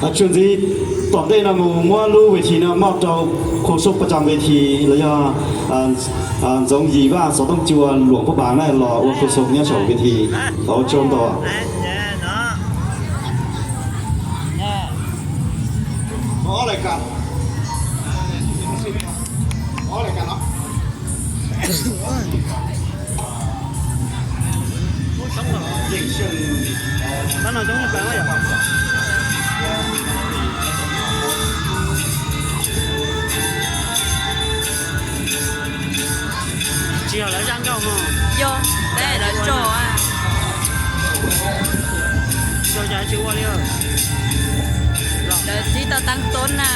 Tshwm ntxiv tom ntej no mus muab lub ves this no moj rau khu soj paj tsaas ves this los yog Ntxoov Yim Vaj xov tooj cua luam Phaj Npas na los ua khu soj nyob saum ves this. Thov ua tsaug ntau. Tsis yog lawv zaj nkauj no. Yog, peb lawv tso. Tso cas tsis ua li. Lawv tib tau tag tub na.